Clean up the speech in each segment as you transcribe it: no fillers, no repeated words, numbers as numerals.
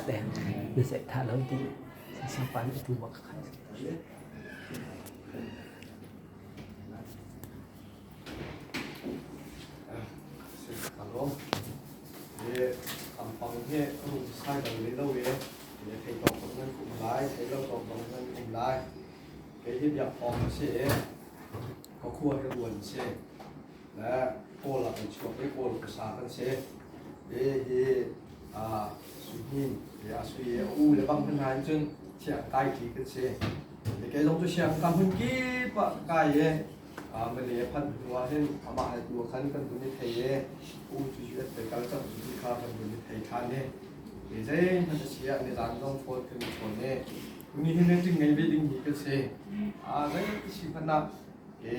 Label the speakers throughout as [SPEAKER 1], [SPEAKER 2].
[SPEAKER 1] Si na zeih tha lo ti siangpa nih atu bak kha.
[SPEAKER 2] Kalom e ampang he rung sai bal le lo e e thei tawk bang nan kum lai thei lo tawk bang nan um lai kei hi biak thawng a si e ka khua hi ruan si le kawl ah kan chuak i kawl khuasa kan si e hi a suihin e a sui e u le bang hna in cun thiang kai ṭi kan si e kei zong cu siang ka hmun kip ah kai e Malay a phanh hnu ah hin amah le tu khan kan vun i thei i u cu US lei kal cang ti kha kan vun i thei ṭhan i e zeihmanh a si ah nizan zong phone kan i chawn i tuni hin meeting ngei ve ding mi kan si. Zei si hmanh ah e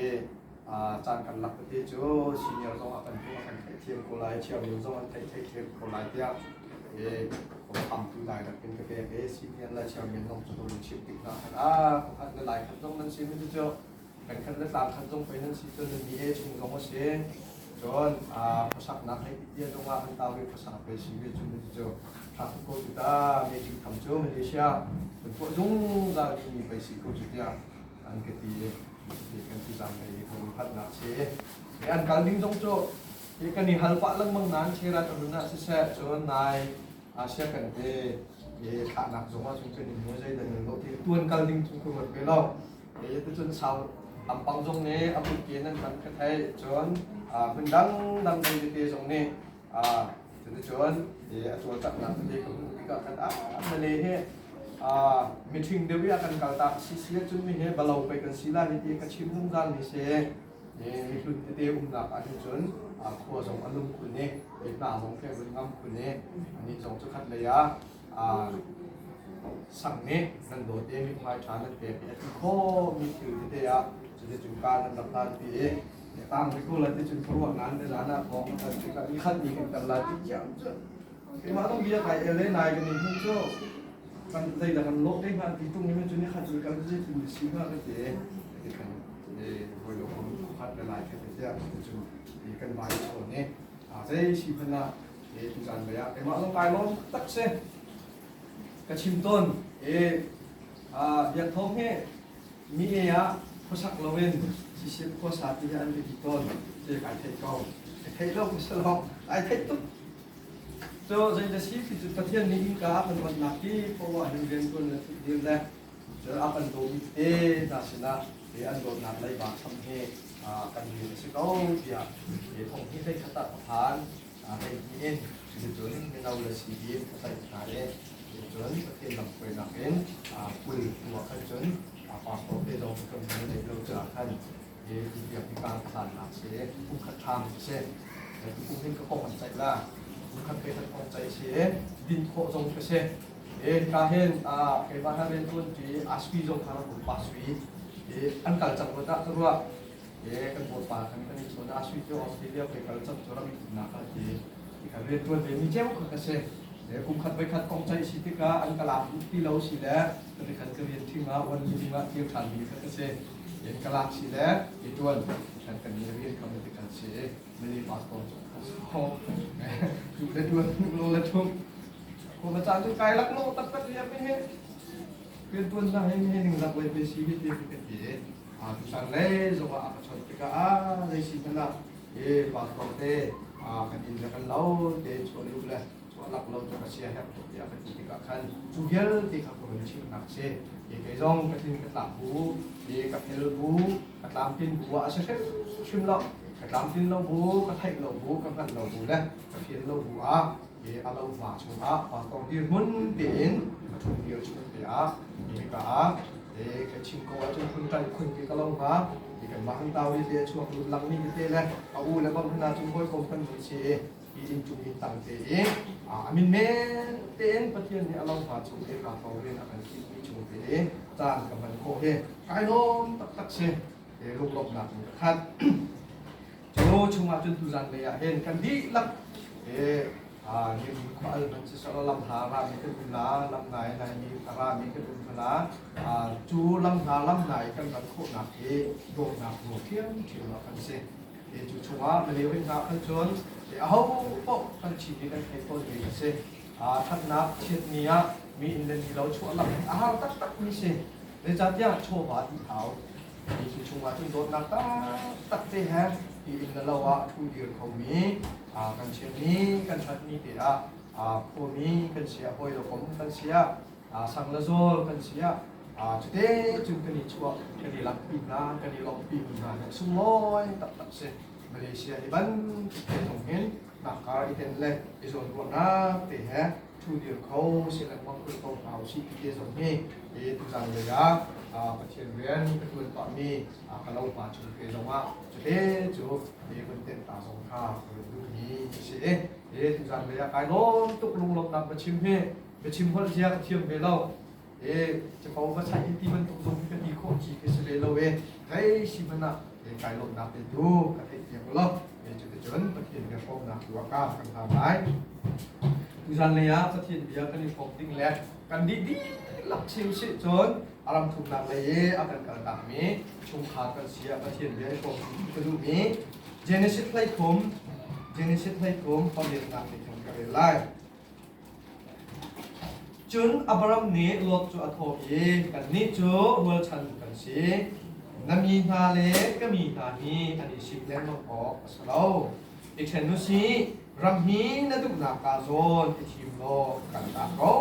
[SPEAKER 2] caan kan lak tete cu senior zong a kan hmuh a kan theihthiam ko lai, chairman zong an theih theihthiam ko lai tiah e khamtu dai rak in ka pek i senior le chairman zong cu ka chimh tik hna khan a khat le lai khat zong nan si mi cu kan khat le tlang khat zong pei nan si cun nan mi e chung zong a si cun khuasaknak hei ti zong ah an tau i khuasak pe si ve cu cu tha ko cu ta meeting tham cu Malaysia kan tuah zungzal dingmi pei si ko cu tiah an ka ti i kan ti zam lei kan phatnak si an kal ding zong cu kan i hal pah lengmang nan cherat arun ah siseh cun nai Asia kan te thlahnak zong ah cun kan in mu zei dan lo ti tuan kal ding cu ka ruat ve lo. Ticun sau ampang zong nih a kutke nan kan ka theih cun hmun dang dang dang tete zong nih cuticun a cawlcanghnak tete ka hmuh tikah khan ah Malay hi mithing deuh i a kan kaltak si si ahcun mi hi balo pei kan si lai hi ti ka chim zungzal mi si. Mihlun tete umnak ah hin cun khua zong a lum khun i hna zong khi a vun ngam khun i anih zong cu khat lei ah sang nih nan dawt i mithmai ṭha nan pek i a ti khawhmi thil tete ah cuticun ka nan rak hlanpi i tang ri ko lai ticun khuaruah nan te zan ah thawng kan tikah ni khat ni kan kal lai ti ciam cu keimah zong bia kai el le nai kan in hmuh cu kan zeidah kan lawh te hnga ti tung ni cu ni khat ni kal cu zeitin si hnga ka ti ti kan voi lo kum khat le lai khat tiah cuticun kan vai chawn i zei si hmanh ah tuzan lei ah keimah zong kai lawm tak si ka chim tawn i biak thawng hi mi e ah khuasak loin sisip khuasa ti hi an biapi tawn ti kai theih ko theih lo ka si lo ai theih tuk cu zei na si ti cu Pathian nih innka a kan onnak ti poah hin rian tuan le thut dir le cun a kan dawmi tete hna sinah an dawtnak leiba cham hi kan rian a si ko tiah thong hi hlei khat ah ka phan hlei hnih in cuticun mino le si in ka tlaih hna i cun Pathian lamhruainak in kul hnu ah khan cun pastor te zong kan hmu nei lo caah khan hi biak hi kaan hlannak si kum khat ṭham si kum hin ka kong an ceih la kum khat pe khat kong ceih si din khawh zong ka si e ka hin keimah ha rian tuan ṭi aspi zong kha rak um pasui an kal cang rua dah ka ruah e kan bawipa kan kan i chawn asui cu Australia pe kal cang cu ram nak ah ti kan rian tuan ve mi ceu kha ka si kum khat voi khat kong ceih si tikah an ka lak ti lo si le ka khat ka rian thing ah wan meeting ah tir ṭhan mi kha ka si in ka lak si le i ṭuan kan kan i rian kam ti kan si i mini pastor cu tu le ṭuan lo le ṭhum ko ma caan cu kai lak lo taktak riam he rian ṭuan na he he ning zak wei pe si hi ti ka ti a tu san le zong ah ka chon tikah a zei si hmanh ah e pastor te a kan in le kan lo te chuah lu le chuah lak lo cu ka sia herh tuk tiah ka ti tikah khan cu vialte kha ka vun chimnak si kei zong ka tlin ka tlak bu ka fel bu ka tlamtlin bu ah a si hrimhrim lo ka tlamtlin lo bu ka theih lo bu ka hngalh lo bu le ka fian lo bu ah a lo hma chungah pastor dirhmun tein ka ṭhum lio chung te ah hika ah ka chim ko ahcun phun ṭanh khun ti ka lo hnga kanmah an tau i te a chuak lut langmi tete le a u le bang hna cun hawikom kan vun si i hi inn cung in tang te i a min men tein Pathian nih a lo hma chung te ka ko rian a kan khinh mi chung te i caan ka hman khawh hi kai lawm taktak si lunglawmhnak in ka khat cu chungah cun tuzan lei ah hin kan dihlak ni khua al man si sala lam hla ra mi kan um la lam nai nai mi ra mi kan um la cu lam hla lam nai kan rat khawhnak hi dawtnak ruang thiam thiam ah kan si cu chungah Malay in hna khan cun aho paoh kan chim i kan theih tawn mi a si. Thatnak chiatni ah mi inn le mi lo chuah lam a har taktak mi si. Zeicahtiah chawva ti hau. Mi cu chungah cun dawtnak taktak te he ti inn le lo ah thu dir khomi kan chiatni kan thatni te ah khuami kan si ah hawi le kom kan si ah sang le zawl kan si ah cute cun kan i chuah kan i lakpi hna kan i lawmhpi hna hi sunglawi taktak si. Malaysia hi bantuk te zong hin nakar i ten le i zawnruahnak te he thu dir kho si lengmang kul ko hna usih ti te zong hi i tuzan lei ah Pathian rian ka tuan pahmi ka lo pa chung te zong ah cute cu i vun ten ta zong kha ka vun duhmi a si i i tuzan lei ah kai lawm tuk lunglawmhnak biachim hi biachim holh zia ka thiam ve lo e cafo va chai ti bantuk zong hi ka ti khawh ci khi si ve lo e thei si hmanh ah e kai lawmhnak te tu ka theih piak lo e cuticun Pathian bia hrawmnak tu ah ka kan hlan lai. Tuzan lei ah Pathian bia kan i hrawm ding le kan dih dihlak chim sih cun a ram thumnak lei i a kan kaltak mi chungkhar kan si ah Pathian bia i hrawm ka duh mi Genesis 13 Genesis 13 paliatnak nih khan ka rel lai. Cun Abraham nih Lot cu a thawh i, Kannih cu rualchan kan si. Na mi hna le ka mi hna hi an i sik lengmang awk a si lo. I ṭhen u sih, ram hi na duhnak kaa zawn i thim law ka kal ta ko.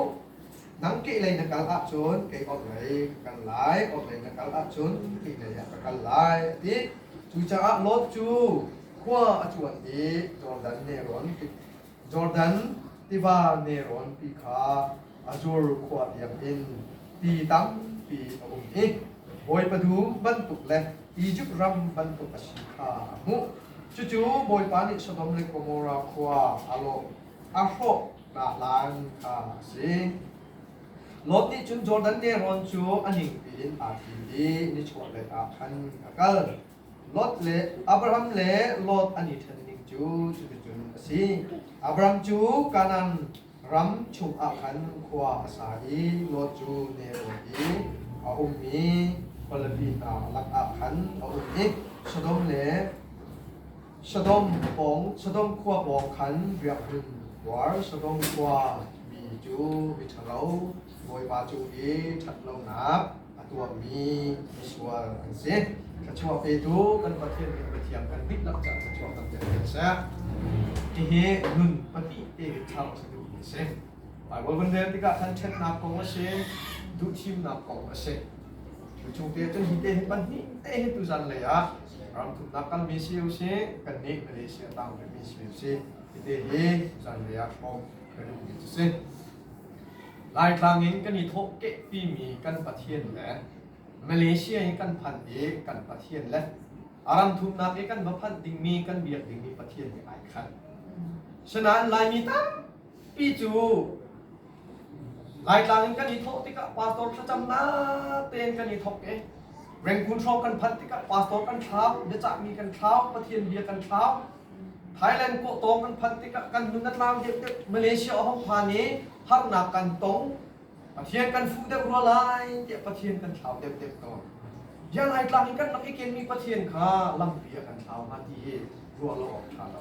[SPEAKER 2] Nang kehlei na kal ahcun kei orhlei ka kal lai, orhlei na kal ahcun kehlei ah ka kal lai, a ti. Cucaah Lot cu khua a cuan i Jordan nelrawn Jordan tiva nelrawnpi kha Azur khua tiangin ti tampi a um i Bawipa dum bantuk le Izipt ram bantuk a si kha a hmuh. Cucu Bawipa nih Sodom le Gomorrah khua a lawh a hrawh hna hlan kha a si. Lot nih cun Jordan nelrawn cu a ningpi in aa thim i nichuahlei ah khan a kal. Lot le Abraham le Lot an i ṭhen ning cu cuticun a si. Abraham cu Kanaan ram chungah khan khua a sa i Lot cu nelrawn i a ummi khualipi hna lakah khan a um i Sodom le Sodom pawng Sodom khua pawng khan riahhmun khuar Sodom khua mi cu miṭhalo Bawipa cung i ṭhatlonak a tuahmi misual an si. Thluachuah petu kan Pathian nih Pathian kan dihlak caah thluachuah kan pek ko seh. Hihi nun pahnih te in thar a si duhmi a si. Bible kan rel tikah khan ṭhennak kong a si, duhthimnak kong a si. Cu chung te cun hi te hi pahnih te hi tuzan lei ah ram thumnak kalmi si usih, kannih Malaysia tang rihmi si usih, hi te hi tuzan lei ah hrawm ka duhmi cu si. Laitlang in kan i thawhkehpimi kan Pathian le Malaysia i kan phanh i kan Pathian le a ram thumnak i kan va phanh dingmi kan biak dingmi Pathian hi ai khat. Sinain Laimi tampi cu Laitlang in kan i thawh tikah pastor thlacamnak tein kan i thawk i Rangoon hrawng kan phanh tikah pastor kan thlau, biacahmi kan thlau, Pathian bia kan thlau, Thailand kawhtawng kan phanh tikah kan nun a tlau deuhdeuh. Malaysia a hong phan i harnak kan tong. Pathian kan fuh deuh rua lai tiah Pathian kan thlau deuhdeuh tawn. Bia Laitlang i kan rak i kenmi Pathian kha lampi a kan thlau hnga ti hi ruah lo awk ṭha lo.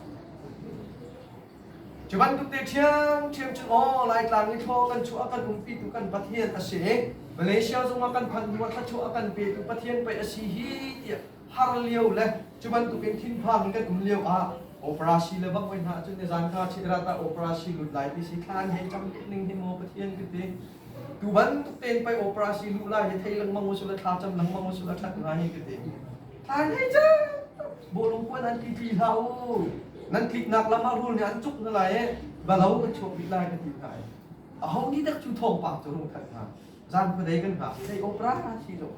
[SPEAKER 2] Cu bantuk te ṭhiamṭhiam cun aw Laitlang i thlaw kan chuah kan umpitu kan Pathian a si i Malaysia zongah kan phanh hnu ah thluachuah a kan petu Pathian pei a si hi tiah har lio le cu bantukin thinphang in kan um lio ah operasi le bak voi hna cun nizan ka chirata operasi lut lai ti si thlan hei cam ning hi maw Pathian ka ti tu bantuk ten pai operasi lu lai hi thei lengmang usula thla cam lengmang usula that ngai hi ka ti thlan hei cam bolung kuan an ti ti hlah u nan tlik nak lam ah rul nih an cuk na lai e balo kan chuak bik lai ka ti hna a ho ni dak cu thawng pang cu rung that hna zan khuadei kan hngak i opera si lo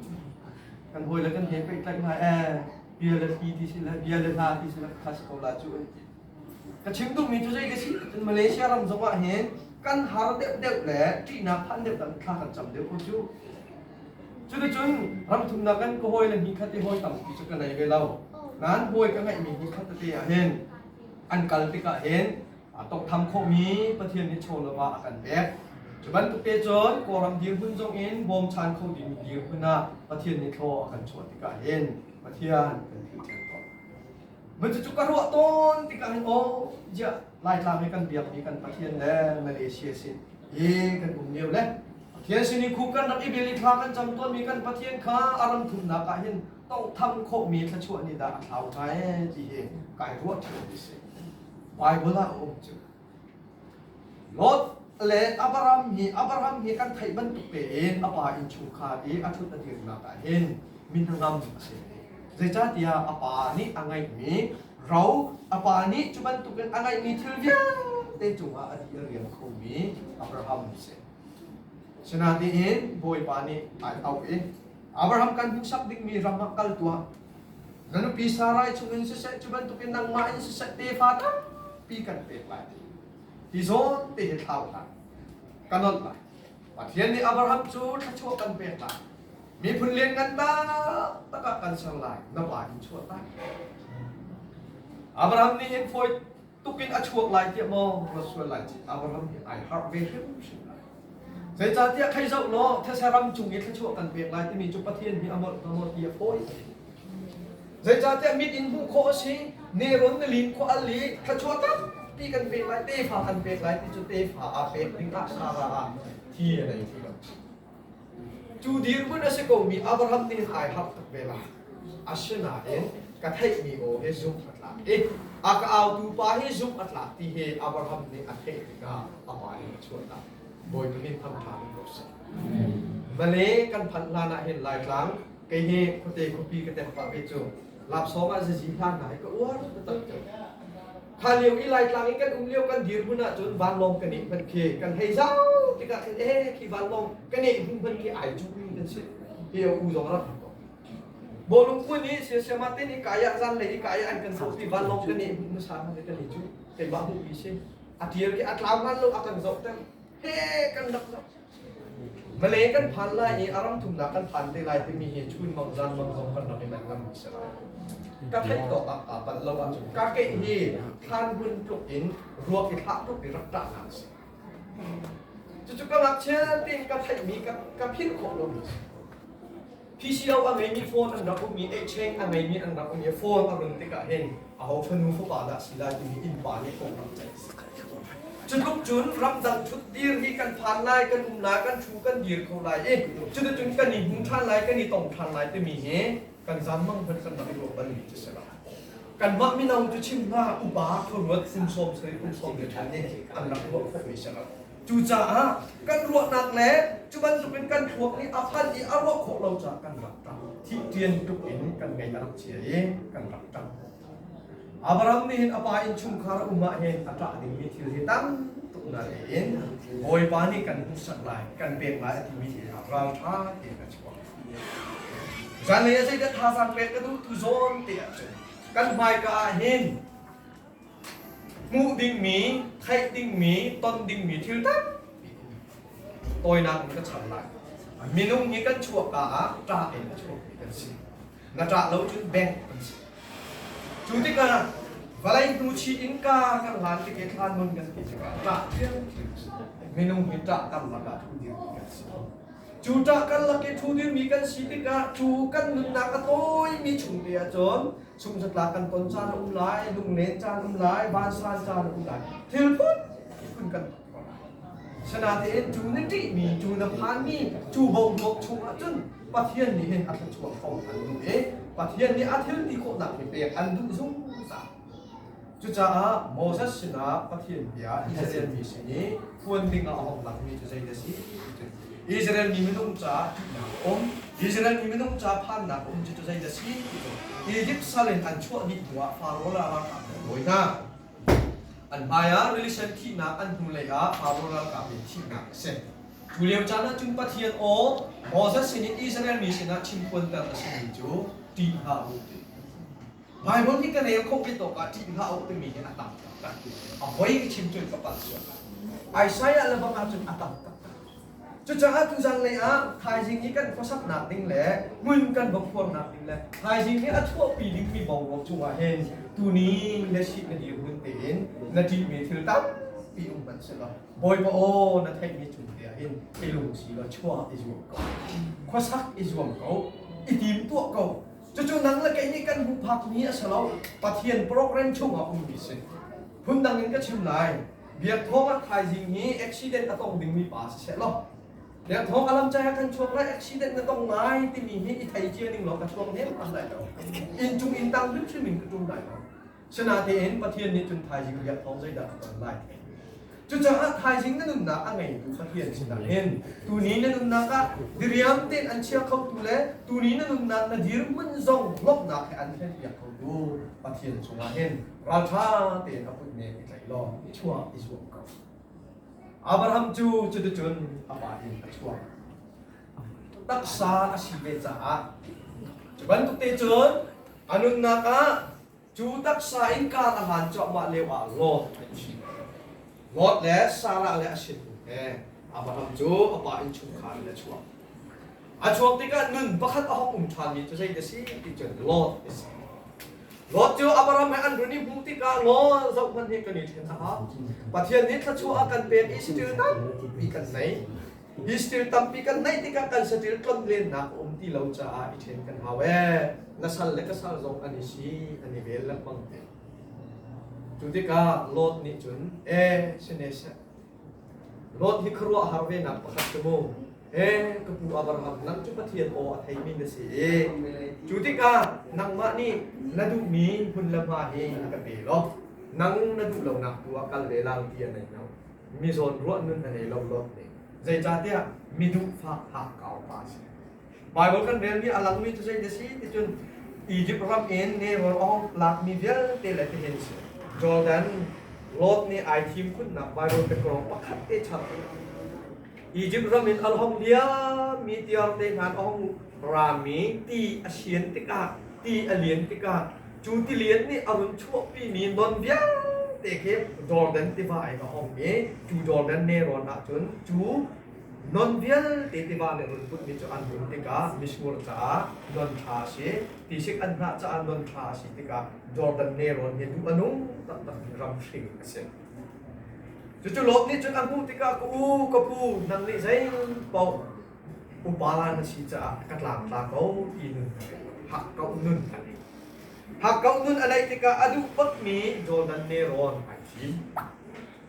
[SPEAKER 2] kan hawi le kan he pehtlaih hna e bia le thli ti si le bia le hla ti si le khas ko la cu an ti ka chim duhmi cu zei ka si cun Malaysia ram zong ah hin kan har deuh deuh le ṭihnak phan deuh kan thla kan cam deuh ko cu cuticun ram thumnak kan ka hawi le hni khat i hawi tampi cu ka nei ve lo nan hawi ka ngeihmi hni khat tete ah hin an kal tikah hin a tawnghtham khawhmi Pathian nih chaw le va a kan pek. Cu bantuk te cun Kawlram dirhmun zong in bawmchan kho ding dirhmun ah Pathian nih thlaw a kan chuah tikah hin Pathian kan philh ṭheu tawn. Cucu ka ruah tawn tikah hin aw ziah Laitlang hi kan biakmi kan Pathian le Malaysia sin hi kan um lio le Pathian sin i khuk kan rak i bil i thla kan cam tawnmi kan Pathian kha a ram thumnak ah hin tawnghtham khawhmi thluachuah nih dah a thlau hnga ee ti hi kai ruah ṭheo ti si. Bible ah a um cu. Lot le Abraham hi kan theih bantuk tein a pa innchungkhar i a ṭhut a dirnak ah hin mi hnangam a si. Zeicahtiah a pa nih a ngeihmi ro, a pa nih cu bantukin a ngeihmi thil vialte cungah a di a riam khomi Abraham a si. Sinain Bawipa nih ai auh i Abraham kan hmuhsak dingmi ram ah kal tuah. Na nupi Sarai chungin siseh cu bantukin nangmah in siseh tefa tampi kan pek lai ti. Hi zawn te hi thlau hlah. Ka nolh lai. Pathian nih Abraham cu thluachuah kan pek lai. Miphun lianngan taktak ah kan ser lai. Na pa in chuah lai. Abraham nih hin fawi tukin a chuak lai tiah maw ruat sual lai ci Abraham hi ai harh ve hrimhrim lai. Zeicahtiah khei zoh law these ram cung i thluachuah kan pek lai timi cu Pathian hi a molh hnga maw ti a fawi. Zeicahtiah mit in hmuh khawh a si, nelrawn na lim khawh al i thluachuah tampi kan pek lai, tefa kan pek lai ti cu tefa aa pek ding ah Sarah ah thi a nei ti lo. Cu dirhmun a si komi Abraham nih ai harh tuk ve lai. Asinain ka theihmi aw hi zumh a tlak i a ka autu pa hi zumh a tlak ti hi Abraham nih a theih tikah a pa in a chuahtak. Bawipa min thangṭha in ko seh. Male kan phanh hlan ah hin Laitlang kei hi khuate khuapi ka tem pah ve cu lapsawng ah zizi hlan hna hi ka uar taktak cu. Kha lio i Laitlang i kan um lio kan dirhmun ahcun vanlawng kan i hman khi kan hei zau tikah khin eh khi vanlawng kan i hmu hman khi ai cu kan si. Hi a u zong rak ko. Bawlung kun i siasiama te nih kaya zan lei i kaya an kan zoh ti vanlawng kan i hmu hmasa hman kan i cu keimah hmuh mi si. A tir ki a tlau ngan lo a kan zoh ter. He kan rak zoh. Malay kan phan lai i a ram thumnak kan phan te lai timi hi chun mang zan mang zong kan rak i manh ngam si lai. Ka theih tawk ah aa palh lo ahcun ka ke hi thlan hun tluk in ruak i thlah tluk i rak ṭah nak si. Cucu ka ngakchia tein ka theihmi ka philh khawh lomi si. PCO a ngeimi phone an rak um i exchange a ngeimi an rak um i phone a run tikah hin aho fanu fapa dah si lai timi innpa nih kong rak ceih Cutluk cun ramdang ṭhutdir hi kan phan lai, kan um lai, kan ṭhu, kan dir kho lai i cuticun kan i hmu ṭhan lai, kan i tong ṭhan lai timi hi kan zanmang hmanh kan rak i ruah balmi cu si lo. Kanmah mino cu chim hna upa khuaruat kum 70 kum 70 nih an rak ruah khawhmi si lo. Cucaah kan ruahnak le cu bantukin kan thluak nih a phan i a ruah khawh lo caah kan rak ṭang. Thih ṭian tuk in kan ngei a rak chia i kan rak ṭang. Abraham nih hin a pa innchungkhar a um ah hin a ṭah dingmi thil hi tam tuk na in Bawipa nih kan hmuhsak lai, kan pek lai a timi hi ralṭha tein a chuak. Zanlei ah zeidah thazaang pek ka duh tu zawn te ahcun kan hmaika ah hin hmuh dingmi, theih dingmi, ton dingmi thil tampi tawinak in ka char lai. Minung hi kan chuahka ah ṭah in a chuakmi kan si. Na ṭah lo cun bengh kan si. Cu tikah vawlei hnuchih in ka kan hlan tik i thlan mun kan ti tikah ṭah ṭhiamṭhiam a si. Minung hi ṭah karlak ah ṭhu dirmi kan si. Cu ṭah karlak i ṭhu dirmi kan si tikah cu kan nunnak a tawimi chung te ahcun sungzatlak kan ton caan a um lai, lunglen caan um lai, vansan caan a um lai. Thil phunphun kan ton ko lai. Sinain cu na ṭihmi, cu na phanmi, cu boruak chungah cun Pathian nih hin a thluachuah kho an duh i Pathian nih a thil ti khawhnak hi pek an duh zungzal. Cucaah Moses sinah Pathian bia Israel mi sin i phuan dingah a hong langmi cu zei dah si? Israel mi minung caah ṭihnak a um. Israel mi minung ca phannak a um cu zei dah si? Ti cu Egypt sal in an chuah dih hnuah Faro le a ralkap an dawi hna. An hmaiah rili sen thihnak, an hnulei ah Faro ralkap in thihnak a si. Cu lio caan ah cun Pathian aw Moses sinin Israel mi sinah chimphuanter a simi cu ṭih hlah u ti. Bible hi ka rel khawh ve tawk ah ṭih hlah u timi hi a tam taktak. A voi ka chim cun ka palh sual lai. Isaiah le bang ahcun a tam taktak. Cucaah tuzan lei ah thaizing i kan khuasaknak ding le hmun kan va khuarnak ding le thaizing i a chuahpi dingmi boruak cungah hin tuni na si na dirhmun tein na ṭihmi thil tampi um hmanh selaw Bawipa aw na theihmi cung te ah hin i lungsi law chuah i zuam ko. Khuasak i zuam ko. I tim tuah ko. Cucu nang le kei nih kan hmuh phakmi a si lo. Pathian program chungah ummi si. Phundang in ka chim lai. Biak Thawng ah thaizing hi accident a tong dingmi pa si seh law Biak Thawng a lam cai ah kan chuak lai accident na tong lai timi hi i thei cia ning law ka chuak nem am lai lo. Inn cung inn tang hrimhrim in ka ṭum lai lo. Sinatein Pathian nih cun thaizing Biak Thawng zeidah ka ton lai? Cucaah thaizing na nunnak a ngeitu Pathian sinah hin tuni na nunnak ah diriam tein an chia khotu le tuni na nunnak na dirhmun zong lawmhnak he an thlenpiak khotu Pathian cungah hin ralṭha tein a kut nek i tlaih law i chuah i zuam ko. Abraham cu cuticun a pa in a chuak. Taksa a si ve caah cu bantuk te cun a nunnak ah Cu taksa in kar a hlan cuahmah lio ah Lot a thi. Lot le Sarah le a sinum he Abraham cu a pa innchungkhar in a chuak. A chuak tikah nun pakhat a hong um ṭhanmi cu zei a si ti cun Lot a si. Lot cu Abraham he an run i hmuh tikah Lot zohhmanh hi kan i ṭhen a hau. Pathian nih thluachuah a kan pek i saṭil tampi kan nei. Hi saṭil tampi kan neih tikah kan saṭil tlonlennak a um ti lo caah i ṭhen kan hau ee. Na sal le ka sal zong an i si, an i vel lengmang te. Cu tikah Lot nih cun, ee sine seh, Lot hi khuaruahhar ve nak pakhat cu mu. Ee ka pu Abraham, nang cu Pathian aw a theimi na si i cu tikah nangmah nih na duhmi hmun le hma hi ka pe law nang na duh lonak tu ah kal ve lang ti a nei lo. Mi zawn ruah nun a nei lo Lot nih. Zeicahtiah mi duhfah hakkau pa a si. Baibal kan relmi a langmi cu zei si ti cun Egypt ram in nelrawn a hong lakmi vialte le tihin si. Jordan Lot nih ai thim khunnak Baibal biakrong pakhat te char. Egypt ram in al hong liammi tiar te hna a hong rami ti a sian tikah ti a lian tikah cu tilian nih a run chuahpimi non vialte khi Jordan tiva in a hong i cu Jordan nelrawn ah cun cu non vialte tiva nih run putmi cu an run tikah mitsur caah non ṭha a si tisik an hnah caah non ṭha a si tikah Jordan nelrawn hi duh a nung taktakmi ram hring a si. Cucu Lot nih cun a hmuh tikah ka u ka pu nang nih zei paoh upa na si caah ka tlangtla ko ti nun hakkauh nun a nei. Hakkauh nun a neih tikah a duh bakmi Jordan nelrawn ai thim.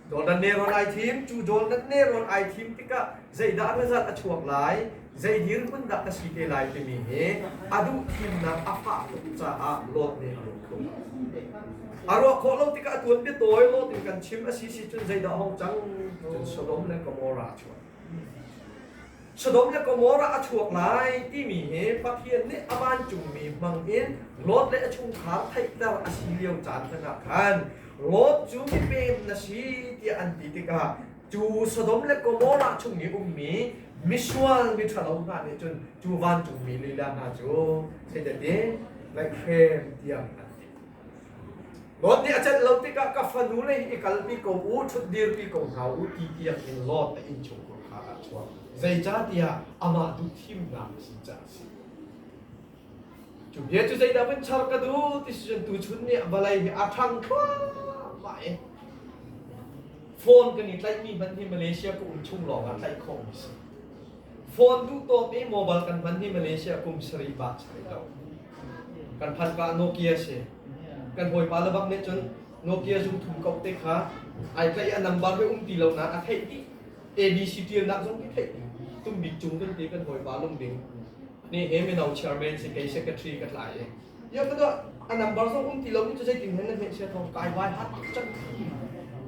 [SPEAKER 2] Jordan nelrawn ai thim. Cu Jordan nelrawn ai thim tikah zeidah result a chuak lai, zei dirhmun dah ka si te lai timi hi a duh thimnak a fah tuk caah Lot nih a ruah kho. A ruah khawh lo tikah a tuan bia tawi Lot in kan chim a si si cun zeidah hong cang cun Sodom le Gomorrah a chuak. Sodom le Gomorrah a chuak lai timi hi Pathian nih a vancungmi hmang in Lot le a chungkhar theihter a si lio caan hmanh ah khan Lot cu mipem na si tiah an ti tikah cu Sodom le Gomorrah chung i ummi misual miṭhalo hna nih cun cu vancungmi lila hna cu zeitati ngaihhrem tiang an ti. Lot nih a celh lo tikah ka fanu le hi i kalpi ko u, ṭhutdirpi ko hna u ti tiang in Lot a innchungkhur kha a chuak. Zeicahtiah amah duh thimnak a si caah a si. Cu bia cu zeidah vun char ka duh ti si cun tuchun nih vawlei hi a ṭhang thluahmah i phone kan i tlaihmi hmanh hi Malaysia ka um chung lawng ah tlaih khawhmi si. Phone duh tawk i mobile kan hman hi Malaysia kum sarih bak si lo. Kan phan ka Nokia si. Kan hawipa le bak nih cun Nokia zum thum kok te kha ai tlaih a number he um ti lo nain a theih dih. ABC tialnak zong hi theih dih. Tumbik cung kan ti kan hawipa lungding. Ni he mino chairman si kei secretary ka tlai i. Ya ka a number zong um ti lo ni cu zeitin hen na hmeh sia thong kai vai hat tuk cang.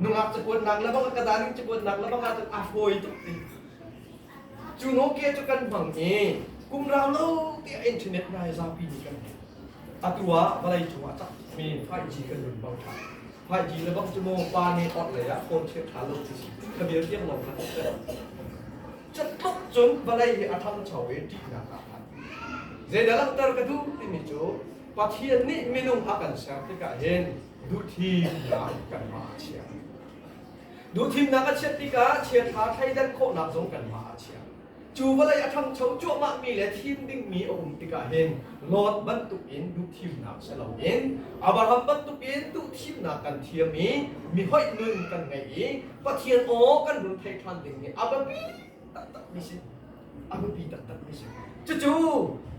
[SPEAKER 2] Nungak cakuat nak le bang ka daning cakuat nak le bang ah cun a fawi tuk ti. Cu Nokia cu kan hmang i kum rau lo tiah internet nai zapi nih kan hmuh. Atu ah vawlei cung ah cakmi 5G kan run bang ṭhan. 5G le bang cu maw pa nih orh lei ah phone chiah ṭha lo ti si. Khabel tiang lo khan Catluk cun vawlei hi a ṭhangcho i ṭihnak ah phan. Zeidah langhter ka duh timi cu Pathian nih minung a kan ser tikah hin duhthimnak kanmah a chiah. Duhthimnak a chiat tikah chiaṭha thleidan khawhnak zong kanmah a chiah. Cu vawlei a ṭhangcho cuahmahmi le thim dingmi a um tikah hin Lot bantukin duhthimnak si loin Abraham bantukin duhthimnak kan thiam i mi hoih nun kan ngeih i Pathian aw kan run thei ṭhan ding hi a biapi taktakmi si. A biapi taktakmi si. Cucu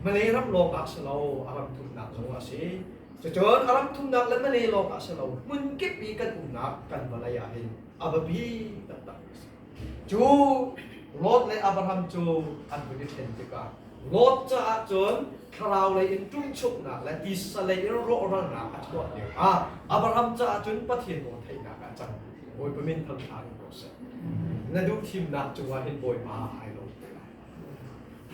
[SPEAKER 2] Malay ram lawng ah si lo, a ram thumnak zong ah si. Cucun a ram thumnak le Malay lawng ah si lo, hmun kip i kan umnak kan vawlei ah hin a biapi taktak a si. Cu Lot le Abraham cu an hun i ṭhen tikah Lot caah cun thlarau lei in ṭumchuknak le tisa lei in rawhralnak a chuah lioah Abraham caah cun Pathian nawl theihnak ah cang. Bawipa min thangṭha in ko seh. Na duh thimnak cungah hin Bawipa ai lawm te lai.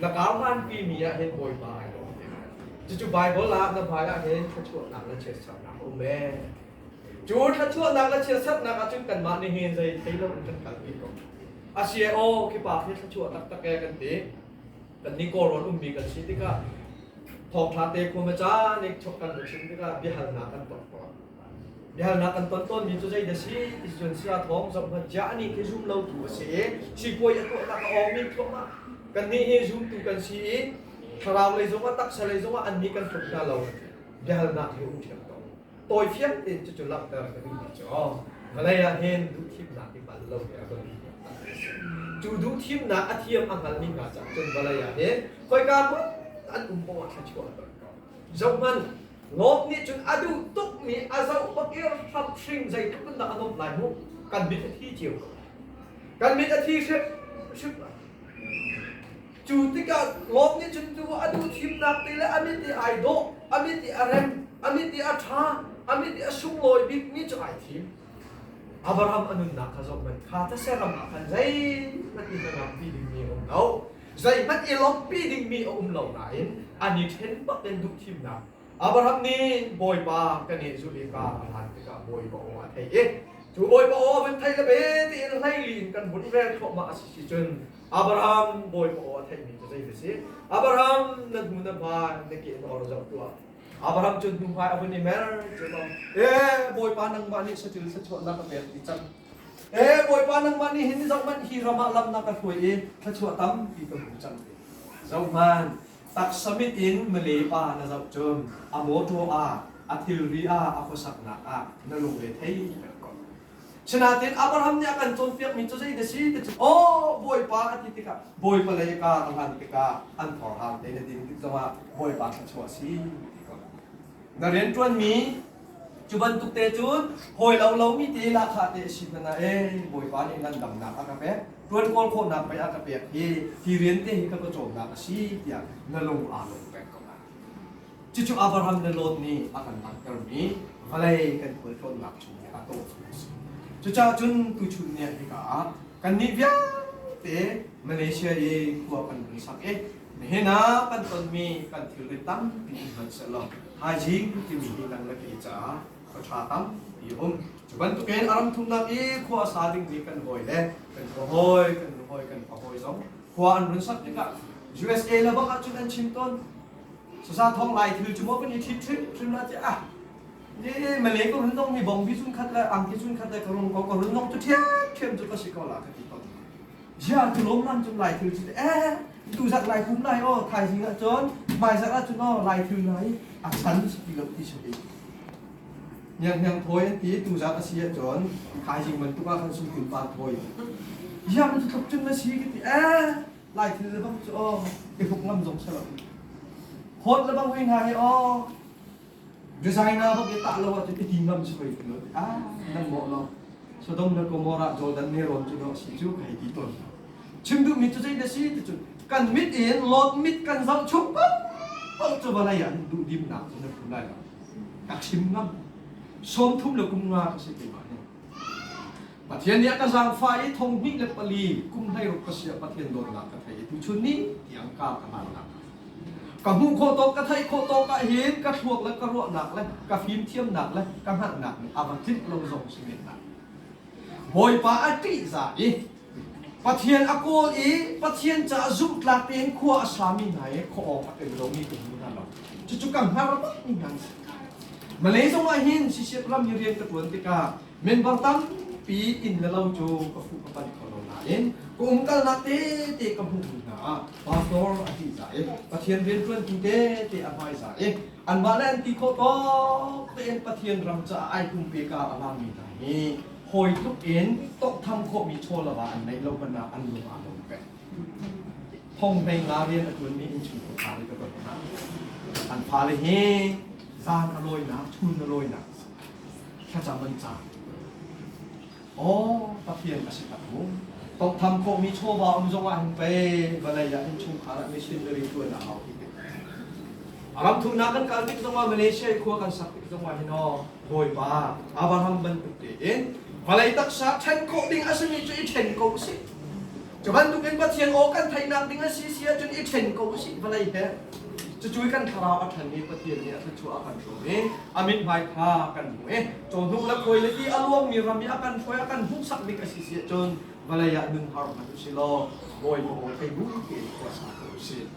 [SPEAKER 2] Na karhlanpi mi ah hin Bawipa ai lawm te lai. Cucu Baibal ah na hmai ah hin thluachuahnak le chiatsernak a um ee. Cu thluachuahnak le chiatsernak ah cun kanmah nih hin zei thei lo in kan kalpi ko. A si aw khi pa khi thluachuah taktak ee kan ti. Kan nih Kawlrawn ummi kan si tikah thawngṭha te khua caan nih chok kan chim tikah biahalnak kan ton tawn. Biahalnak kan ton tawnmi cu zei dah si ti cun sia thawng zoh hmanh jah nih khi zum lo tu a si i sipuai a tuahnak a awngmi thluahmah. Kannih hi zumtu kan si i thlarau lei zongah taksa lei zongah annih kan tluk hna lo. Biahalnak hi um ṭhiam ko. Tawi fiang tein cucu langhter ka duhmi cu vawlei ah hin duhthimnak i bal lo hi a biapi cu duhthimnak a thiam a hngalmi hna cah cun vawlei ah hin khoika hmanh an um poah thluachuah a ton ko. Zohhmanh, Lot nih cun a duh tukmi a zoh bak i hramhring zeitluk in dah a nuamh lai mu. Kan mit a thi cio ko. Kan mit a thi hrim hrim lai. Cu tikah Lot nih cun tu a duh thimnak te le a mit i ai dawh, a mit i a rem, a mit i a ṭha, a mit i a sunglawi bikmi cu ai thim. Abraham a nunnak kha zohhmanh, kha these ram ah khan zeihmanh i hnangampi dingmi a um lo. Zeihmanh i lawmhpi dingmi a um lo nain an i ṭhen bak in duhthimnak Abraham nih Bawipa kan i zulh i ka a hlan tikah Bawipa aw a theih i cu Bawipa aw a vun theih le be tiin hleili in kan vun rel thluahmah a si si cun Abraham Bawipa aw a theihmi cu zei si? Abraham na hnu na hmai na ke na or zoh tuah. Abraham cu hnu hmai a vun i mer cu e Bawipa nangmah nih satil sachuah na ka pek ti cang. E Bawipa nangmah nih hin zohhmanh hi ram ah lam na ka hruai i thluachuah tampi ka hmu cang. Zohhmanh taksa mit in Malay pa na zoh cun a mawṭaw ah a thilri ah a khuasaknak ah na lungre thei peng ko. Sinain Abraham nih a kan cawnpiakmi cu zei dah si ti cu aw Bawipa a ti tikah Bawipa lei ka ka hlan tikah an thorhang te na din tik zongah Bawipa thluachuah a si ti ko. Na rianṭuanmi cu bantuk te cun hawi lo lomi te lahkhah te a si hmanh ah ee Bawipa nih ngandamnak a ka pek ṭuan kawl khawhnak pei a ka pek hi hi rian te hi ka pawcawmnak a si tiah na lung aa lawm peng ko lai. Cucu Abraham le Lot nih a kan langhtermi vawlei kan khualtlawnnak chung i a tawh cu a si. Cucaah cun tuchun ni ah hika ah kannih vialte Malaysia i khua kan vun sak i nihin ah kan tonmi kan thilri tampi in hmanh sehlaw haizing timi hi nang le kei caah khua ṭha tampi a um. Cu bantukin a ram thumnak i khua a sa dingmi kan hawi le kan khua hawi, kan nu hawi, kan pa hawi zong khua an run sak tikah USA le bang ahcun an chim tawn. Sasa thong lai thil cu maw kan i ṭhit hrim hrim la tiah ah ni Malay ka run dong mi bong bi chun khat le angki chun khat le ka rung ko ka run dong cu ṭhiam ṭhiam cu ka si ko la ka ti tawn. Zia tu lom lan cun lai thil cu eh tu zak lai kum lai aw thaizing ah cun hmai zak ah cun aw lai thil lai a chan si ti lo ti si Hniang hniang thawi an ti tu zat a si ahcun thaizing bantuk ah khan sungtun pa thawi. Ziah cu tluk cun na si ka ti eh lai thil le bang cu aw i hruk ngam zong si lo. Hot le bang hoi hna hi aw designer bak i tah lo ahcun i ti ngam si hoi ti lo. Ah nan mawh lo. Sodom le Gomorrah Jordan nelrawn cu dawh si cu ka hei ti tawn. Chim duhmi cu zei dah si ti cu kan mit in Lot mit kan zoh chung paoh cu vawlei ah duhdimnak cu na phu lai lo. Ka chim ngam. 30 le kum nga ka si keimah nih. Pathian nih a ka zaangfah i 24 kum 16 ka si ah Pathian dawtnak ka thei i tuchun ni tiang ka ka hlannak. Ka hmuh khawh tawk ka theih khawh tawk ah hin ka thluak le ka ruahnak le ka fimthiamnak le ka hngalhnak nih a va tlinh lo zong si men lai. Bawipa a ṭihzah i Pathian a kawl i Pathian caah zumhtlak tein khua a sami hna i khua awk a tel lomi ka hmu hna lo. Cucu ka hngar bakmi hna an si. Malay zong ah hin sisep ram i rian ka ṭuan tikah member tampi inn le lo cu ka fuh ka panh kho lo nain ka umkalnak tete ka hmuhmi hna ah pastor a ṭihzah i Pathian rianṭuantu tete a hmaizah i anmah le an ti khawh tawk tein Pathian ram caah ai pumpe ka a lammi hna hi hawi tluk in tawnghtham khawhmi chaw lava an neih lo hmanh ah an lung aa lawm peng. Thong hlei nga rian a ṭuanmi innchungkhar hna nih ka ton hna. Fale hi zan a lawinak, chun a lawinak thlacam an caan. Aw, Pathian a si tak mu. Tonghtham khawhmi chawva um zong ah hin pei vawlei ah innchungkhar ah missionary ṭuan a hau ti tik. Ram thumnak kan kal tik zongah Malaysia i khua kan sak tik zongah hin aw Bawipa Abraham bantuk tein vawlei taksa ṭhen khawh ding a simi cu i ṭhen ko usih. Cu bantukin Pathian aw kan theihnak ding a si si ahcun i ṭhen ko usih vawlei he. Cucu kan thlarau a ṭhan i Pathian nih a thluachuah a kan hrawm i a mithmai kha kan hmu i cawhnuk le khuai le ti a luangmi ram i a kan hruai a kan hmuhsak ding a si si ahcun vawlei ah nun har hmanh usih law Bawipa aw thei bu tein khua sa ko usih.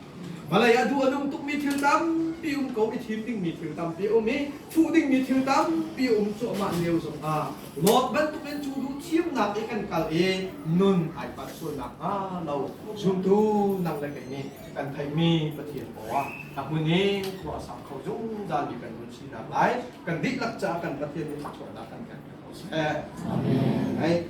[SPEAKER 2] Vawlei ah duh a nung tukmi thil tampi um ko i thim dingmi thil tampi um i fuh dingmi thil tampi um cuahmah lio zongah Lot bantukin cu duh thiamnak i kan kal i nun ai palh sual nakhnga lo zumtu nang le kei nih kan theihmi Pathian aw ah a hmun i khua a sang kho zungzalmi kan nun sinak lai kan dihlak caah kan Pathian nih thluachuahnak kan kan ko seh. Amen.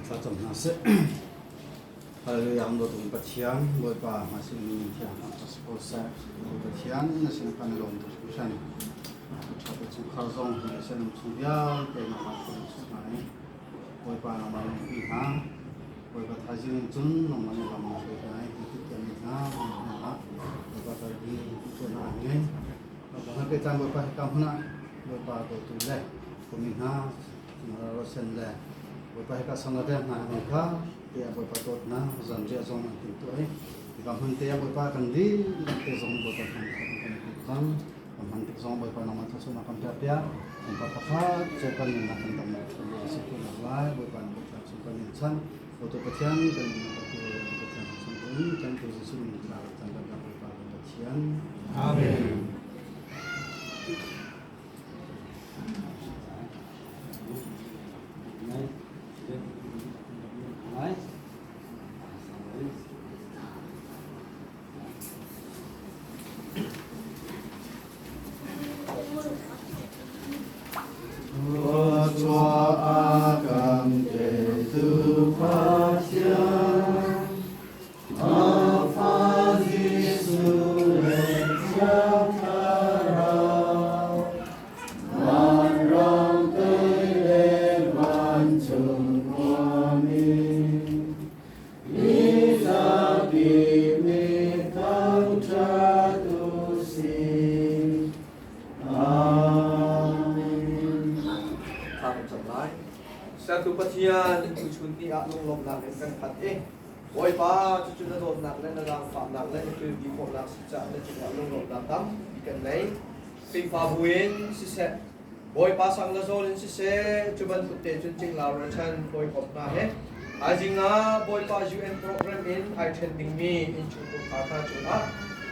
[SPEAKER 3] Thlacam hna seh. Hallelujah an dawt Pathian Bawipa hmaisik min thiang thangṭhat si ko seh. Pathian na sin kan i lawm tuk hringhran. Ṭha te chungkhar zong hi a um chung vialte nangmah kan chung hna i Bawipa nangmah lungpi hna Bawipa thaizing in cun nangmah nih lam na hruai hna i ti tiah mi hna hna Bawipa kalpi tuan ah ngei. Bawipa pe caan Bawipa hika hmun ah Bawipa dawtu le kumi hna Rosen le Bawipa hika sang le hna hna kha tiah Bawipa dawtnak zanriah zong an timhtuah i hika hmun te ah Bawipa kan dihlak te zong Bawipa hman kha kan hmuh cang. Kan hman tik zong Bawipa nangmah thluachuahnak kan pek piak. Kan pa pakhat cu kan nunnak kan damnak thluachuah a si khawhnak lai Bawipa na Pathian chung kan in chanh. Bawipa Pathian kan nunnak kan tu Pathian chung in kan tu Jesuh min thla kan kan Bawipa kan Pathian.
[SPEAKER 2] Amen. Sertu Pathian tuchun ni ah lunglawmhnak in kan khat i Bawipa cucu na dawtnak le na zaangfahnak le na thilti khawhnak si caah na cungah lunglawmhnak tampi kan nei. Khrihfabu in siseh, Bawipa sang na zawl in siseh, cu bantuk te cun cinglau ralchan hawikom hna he thaizing ah Bawipa UN program in ai ṭhen dingmi innchungkhar hna cungah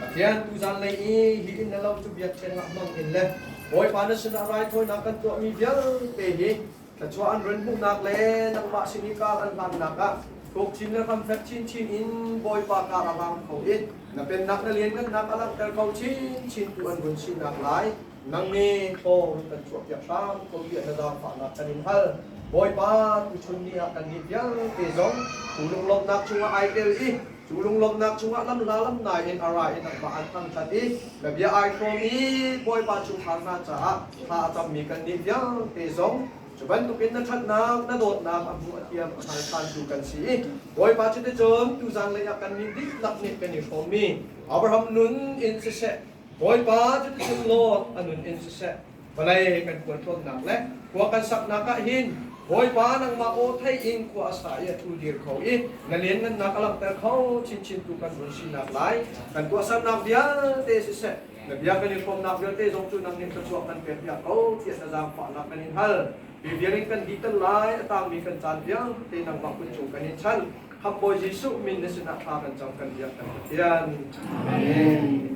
[SPEAKER 2] Pathian tuzan lei i hi inn na lo cu biakṭheng ah hmang in le Bawipa na sinah raithawinak kan tuahmi vialte hi thluachuah an run hmuhnak le nangmah sin i kar an hlannak ah tuk chin le hramfek chinchin in Bawipa kar a hlang kho i na pennak na lianngannak a langhter kho chinchin tu an vun sinak lai nang nih thaw kan chuahpiak hram ko tiah na zaangfahnak kan in hal. Bawipa, tuchun ni ah kannih vialte zong cu lunglawmhnak chungah ai tel i cu lunglawmhnak chungah lamhla lamnai in a ra i nangmah an thangṭhat i na bia ai hrawm i Bawipa chungkhar hna caah thla a cammi kannih vialte zong cu bantukin na ṭhatnak na dawtnak a hmu a thiam a hngal ṭhantu kan si i Bawipa cuticun tuzan lei ah kannih dihlak nih kan i hrawmmi Abraham nun in siseh Bawipa cuticun Lot a nun in siseh, vawlei kan khualtlawnnak le khua kan saknak ah hin Bawipa nangmah aw thei in khua a sa i a ṭhu dir kho i na lianngannak a langhter kho chinchintu kan run sinak lai kan tuahsernak vialte siseh, na bia kan i hrawmnak vialte zong cu nang nih thluachuah kan pekpiak ko tiah na zaangfahnak kan in hal. Hi vial in kan dih tan lai, a tangmi kan caan vialte nangmah kut cung kan in chan. Khamhbawi Jesuh min na sinah thla kan cam kan biak kan Pathian. Amen.